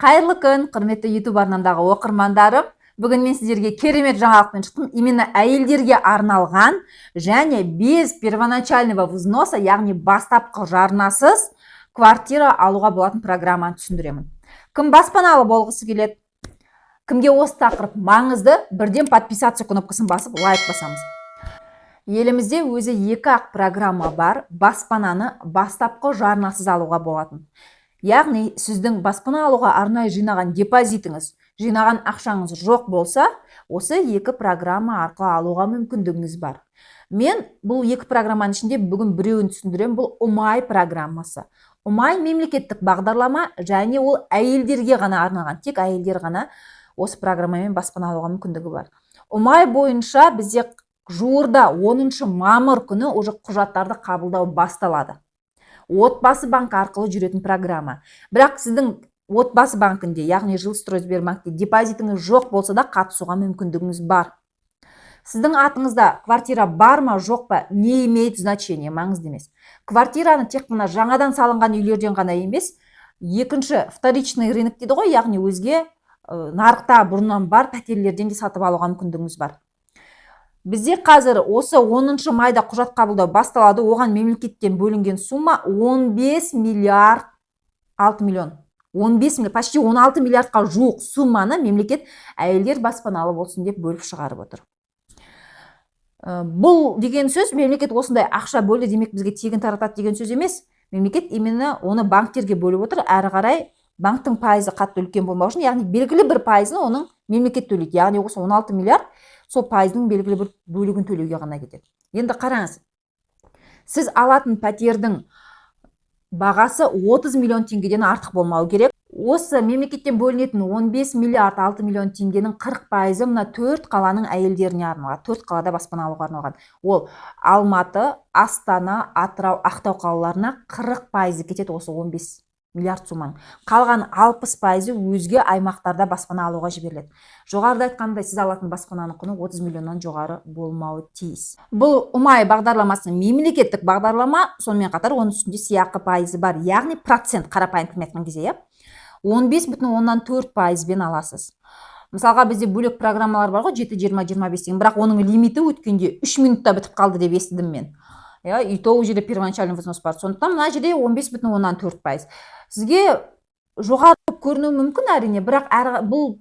Қайырлы күн, құрметті YouTube арнамдағы оқырмандарым! Бүгін мен сіздерге керемет жаңалықпен шықтым. Именно әйелдерге арналған және без первоначального взноса, яғни бастапқы жарнасыз квартира алуға болатын программаны түсіндіремін. Кім баспаналы болғысы келеді, кімге осы тақырып маңызды, бірден подписаться кнопкасын басып, лайк басамыз. Елімізде өзі екі ақ программа бар баспананы бастапқы жарнасыз алуға болатын. Яғни сіздің баспана алуға арнайы жинаған депозитіңіз, жинаған ақшаңыз жоқ болса, осы екі программа арқылы алуға мүмкіндігіңіз бар. Мен бұл екі программаның ішінде бүгін біреуін түсіндіремін. Бұл Ұмай программасы. Ұмай — мемлекеттік бағдарлама және ол әйелдерге ғана арналған. Тек әйелдер ғана осы программамен баспана алуға мүмкіндігі бар. Ұмай бойынша бізде жуырда, 10 мамыр күні уже құжаттарды қабылдау басталады. Отбасы банк арқылы жүретін программа, бірақ сіздің Отбасы банкінде, яғни Жилстройсбербанкте депозитіңіз жоқ болса да, қатысуға мүмкіндігіңіз бар. Сіздің атыңызда квартира бар ма, жоқ па, не имеет значения, маңызды емес. Квартираны тек қана жаңадан салынған үйлерден ғана емес, екінші, вторичный рынок дейді ғой, яғни өзге нарықта бұрыннан бар пәтерлерден де сатып алуға мүмкіндігіңіз бар. Бізде қазір осы 10 майда құжат қабылдау басталады. Оған мемлекеттен бөлінген сумма 15 миллиард 6 миллион. 15 миллиард, почти 16 миллиардқа жуық сумманы мемлекет әйелдер баспаналы болсын деп бөліп шығарып отыр. Бұл деген сөз, мемлекет осындай ақша бөлді, демек, бізге тегін таратады деген сөз емес. Мемлекет именно оны банктерге бөліп отыр. Әрі қарай банктің пайызы қатты үлкен болмау үшін, яғни белгілі бір пайызын оның мемлекет төлейді. Яғни осы 16 миллиард сол пайыздың белгілі бір бөлігін төлеуге ғана кетеді. Енді қараңыз, сіз алатын пәтердің бағасы 30 миллион теңгеден артық болмау керек. Осы мемлекеттен бөлінетін 15 миллиард 6 миллион теңгенің 40%-ы мына төрт қаланың әйелдеріне арналған, төрт қалада баспана алуға арналған. Ол Алматы, Астана, Атырау, Ақтау қалаларына 40%-ы кетеді осы 15 миллиард сумманың. Қалған 60%-ы өзге аймақтарда баспана алуға жіберіледі. Жоғарыда айтқандай, сіз алатын баспананың құны 30 миллионнан жоғары болмауы тиіс. Бұл Ұмай бағдарламасы мемлекеттік бағдарлама, сонымен қатар оның үстінде сыйақы пайызы бар, яғни процент. Қарапайым тілмен айтқан кезде, иә, 15,4%-бен аласыз. Мысалға, бізде бөлек программалар бар ғой, 7, 20, 25 деген, бірақ оның лимиті өткенде 3 минутта бітіп қалды деп естідім мен, иә. И то ол жерде первоначальный взнос бар. Сондықтан мына жерде 15,4% сізге жоғары болып көрінуі мүмкін, әрине, бірақ әрі бұл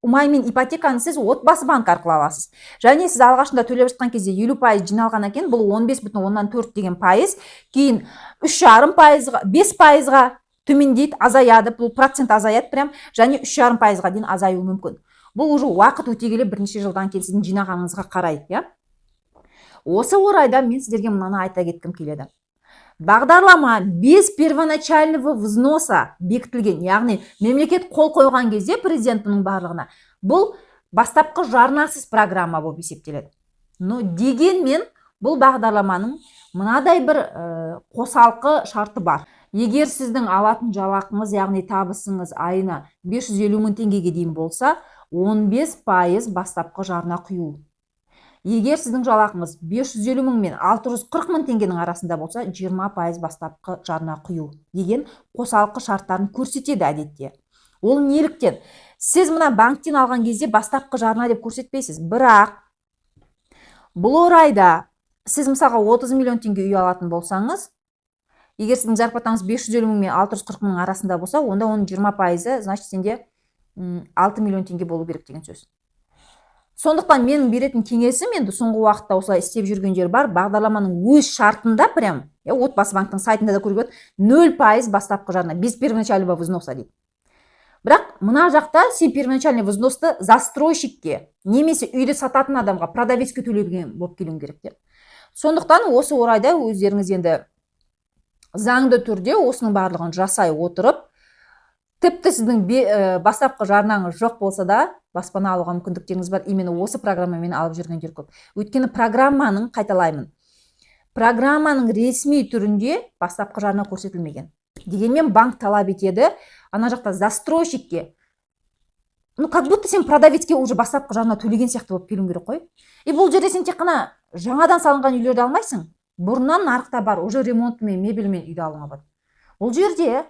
Ұмаймен ипотеканы сіз Отбасы банк арқылы аласыз және сіз алғашында төлеп жатқан кезде 50% жиналғаннан кейін бұл 15,4 деген пайыз кейін 3,5%-ға, 5%-ға төмендейді, азаяды. Бұл процент азаяды прям және 3,5%-ға дейін азаюы мүмкін. Бұл уже уақыт өте келе, бірнеше жылдан кейін сіздің жинағаныңызға қарай, иә. Осы орайда мен сіздерге мынаны айта кеткім келеді: бағдарлама без первоначального взноса бекітілген, яғни мемлекет қол қойған кезде, президент, бұның барлығына, бұл бастапқы жарнасыз программа болып есептеледі. Но дегенмен бұл бағдарламаның мынадай бір қосалқы шарты бар: егер сіздің алатын жалақыңыз, яғни табысыңыз айына 550 мың теңгеге дейін болса, 15% бастапқы жарна құю. Егер сіздің жалақыңыз 550 мың мен 640 мың теңгенің арасында болса, 20% бастапқы жарна құю деген қосалқы шарттарын көрсетеді әдетте. Ол неліктен? Сіз мына банктен алған кезде бастапқы жарна деп көрсетпейсіз, бірақ бұл орайда сіз, мысалға, 30 миллион теңге үй алатын болсаңыз, егер сіздің зарплатаңыз 550 мың мен 640 мың арасында болса, онда оның 20%-ы, значит, сенде 6 миллион теңге болу керек деген сөз. Сондықтан менің беретін кеңесім, енді соңғы уақытта осылай істеп жүргендер бар, бағдарламаның өз шартында прям, иә, Отбасы банктің сайтында да көруге болады, 0% бастапқы жарна, без первоначального взноса дейді. Бірақ мына жақта сен первоначальный взносты застройщикке немесе үйді сататын адамға, продавецке төлеген болып келуің керек те. Сондықтан осы орайда өздеріңіз енді заңды түрде осының барлығын жасай отырып, тіпті сіздің бастапқы жарнаңыз жоқ болса да, баспана алуға мүмкіндіктеріңіз бар. Именно осы программамен алып жүргендер көп, өйткені программаның, қайталаймын, программаның ресми түрінде бастапқы жарна көрсетілмеген. Дегенмен банк талап етеді ана жақта застройщикке. Ну, как будто сен продавецке уже бастапқы жарна төлеген сияқты болып келуің керек қой. И бұл жерде сен тек қана жаңадан салынған үйлерді алмайсың, бұрыннан нарықта бар, уже ремонтымен, мебельмен үйді алуыңа болады. Бұл жерде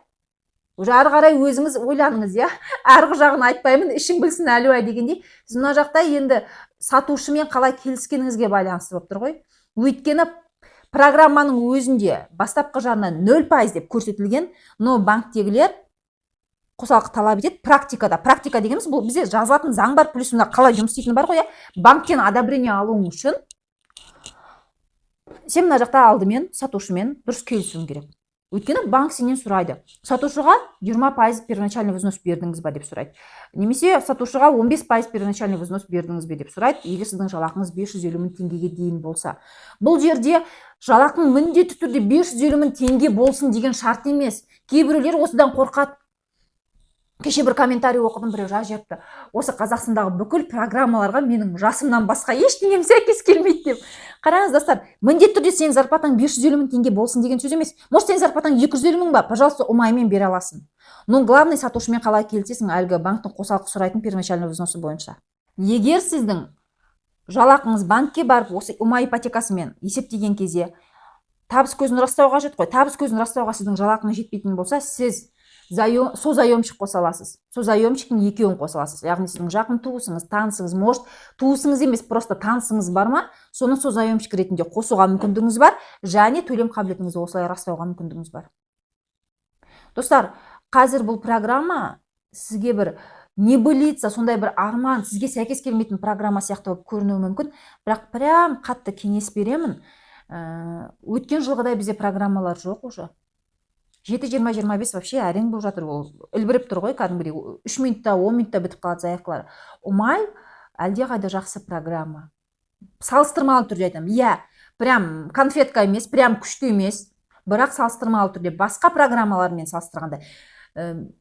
Уже ары қарай өзіңіз ойланыңыз, иә, арғы жағын айтпаймын, ішің білсін, әлуа дегендей. Сіз мына жақта енді сатушымен қалай келіскеніңізге байланысты болып тұр ғой. Өйткені программаның өзінде бастапқы жарна 0% деп көрсетілген, но банктегілер қосалқы талап етеді практикада. Практика дегеніміз бұл бізде жазылатын заң бар, плюс мына қалай жұмыс істейтіні бар ғой, иә. Банктен одобрение алуың үшін сен мына жақта алдымен сатушымен дұрыс келісуің керек. Өйткені банк сенен сұрайды: сатушыға 20% первоначальный взнос бердіңіз ба деп сұрайды немесе сатушыға 15% первоначальный взнос бердіңіз бе деп сұрайды, егер сіздің жалақыңыз 550 мың теңгеге дейін болса. Бұл жерде жалақың міндетті түрде 550 мың теңге болсын деген шарт емес. Кейбіреулер осыдан қорқады. Кеше бір комментарий оқыдым, біреу жазып жіберіпті: «Осы Қазақстандағы бүкіл программаларға менің жасымнан басқа ештеңем сәйкес келмейді», – деп. Қараңыз, достар, міндетті түрде сенің зарплатаң 550 мың теңге болсын деген сөз емес. Может, сенің зарплатаң 250 мың ба, пожалуйста, Ұмаймен бере аласың. Но главный, сатушымен қалай келісесің әлгі банктің қосалқы сұрайтын первоначальный взносы бойынша. Егер сіздің жалақыңыз, банкке барып осы Ұмай ипотекасымен есептеген кезде табыс көзін растау қажет қой. Табыс көзін растауға сіздің жалақыңыз жетпейтін болса, сіз созаемщик қоса аласыз. Созаемщиктің екеуін қоса аласыз, яғни сіздің жақын туысыңыз, танысыңыз, может, туысыңыз емес, просто танысыңыз бар ма, соны созаемщик ретінде қосуға мүмкіндігіңіз бар және төлем қабілетіңізді осылай растауға мүмкіндігіңіз бар. Достар, қазір бұл программа сізге бір небылица, сондай бір арман, сізге сәйкес келмейтін программа сияқты болып көрінуі мүмкін, бірақ прям қатты кеңес беремін. Өткен жылғыдай бізде программалар жоқ уже. 7-20-25 вообще әрең болып жатыр, ол ілбіріп тұр ғой кәдімгідей, 3 минутта, 10 минутта бітіп қалады заявкалар. Ұмай әлдеқайда жақсы программа, салыстырмалы түрде айтамын, иә. Прям конфетка емес, прям күшті емес, бірақ салыстырмалы түрде басқа программалармен салыстырғанда,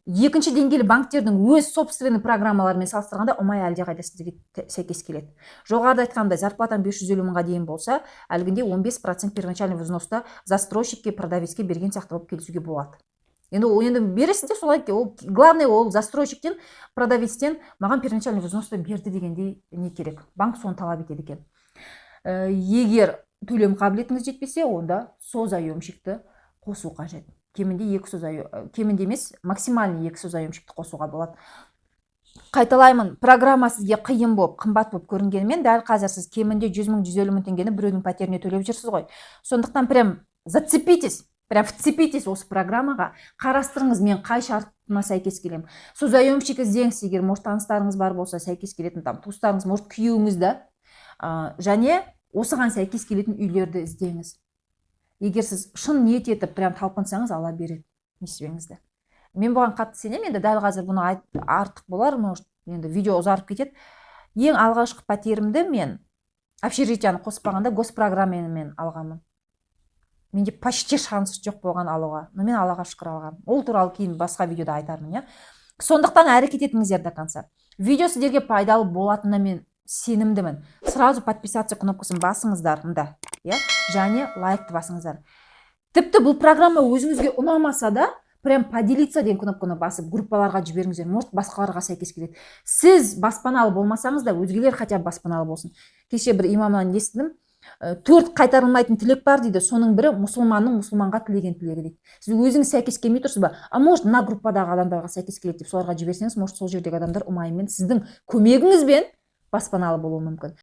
екінші деңгейлі банктердің өз собственный программаларымен салыстырғанда, Ұмай әлдеқайда сіздерге сәйкес келеді. Жоғарыда айтқандай, зарплатаң 550 мыңға дейін болса, әлгінде 15% первоначальный взносты застройщикке, продавецке берген сияқты болып келісуге болады. Енді ол енді бересіз де солай. Ол главный, ол застройщиктен, продавецтен маған первоначальный взносты берді дегендей не керек, банк соны талап етеді екен. Егер төлем қабілетіңіз жетпесе, онда созаемщикті қосу қажет. Кемінде екі созаем, кемінде емес, максимальный екі созаемщикті қосуға болады. Қайталаймын, программа сізге қиын болып, қымбат болып көрінгенімен, дәл қазір сіз кемінде 100 мың, 150 мың теңгені біреудің пәтеріне төлеп жүрсіз ғой. Сондықтан прям зацепитесь, прям вцепитесь осы программаға, қарастырыңыз, мен қай шартына сәйкес келемін. Созаемщик іздеңіз, егер, может, таныстарыңыз бар болса сәйкес келетін, там туыстарыңыз, может, күйеуіңіз да. Және осыған сәйкес келетін үйлерді іздеңіз. Егер сіз шын ниет етіп, прям талпынсаңыз, ала береді несібеңізді. Мен бұған қатты сенемін. Енді дәл қазір бұны артық болар, может, енді видео ұзарып кетеді. Ең алғашқы пәтерімді мен общежитияны қоспағанда госпрограммамен алғанмын. Менде почти шанс жоқ болған алуға, но мен, Аллаға шүкір, алғанмын. Ол туралы кейін басқа видеода айтармын, иә. Сондықтан әрекет етіңіздер до конца. Видео сіздерге пайдалы болатынына мен сенімдімін. Сразу подписаться кнопкасын басыңыздар мында, иә, және лайкты басыңыздар. Тіпті бұл программа өзіңізге ұнамаса да, прям «поделиться» деген кнопканы басып, группаларға жіберіңіздер. Может, басқаларға сәйкес келеді. Сіз баспаналы болмасаңыз да, өзгелер хотя бы баспаналы болсын. Кеше бір имамнан естідім: төрт қайтарылмайтын тілек бар дейді, соның бірі мұсылманның мұсылманға тілеген тілегі дейді. Сіз өзіңіз сәйкес келмей тұрсыз ба, а может, мына группадағы адамдарға сәйкес келеді деп, соларға жіберсеңіз, может, сол жердегі адамдар Ұмаймен, сіздің көмегіңізбен баспаналы болуы мүмкін.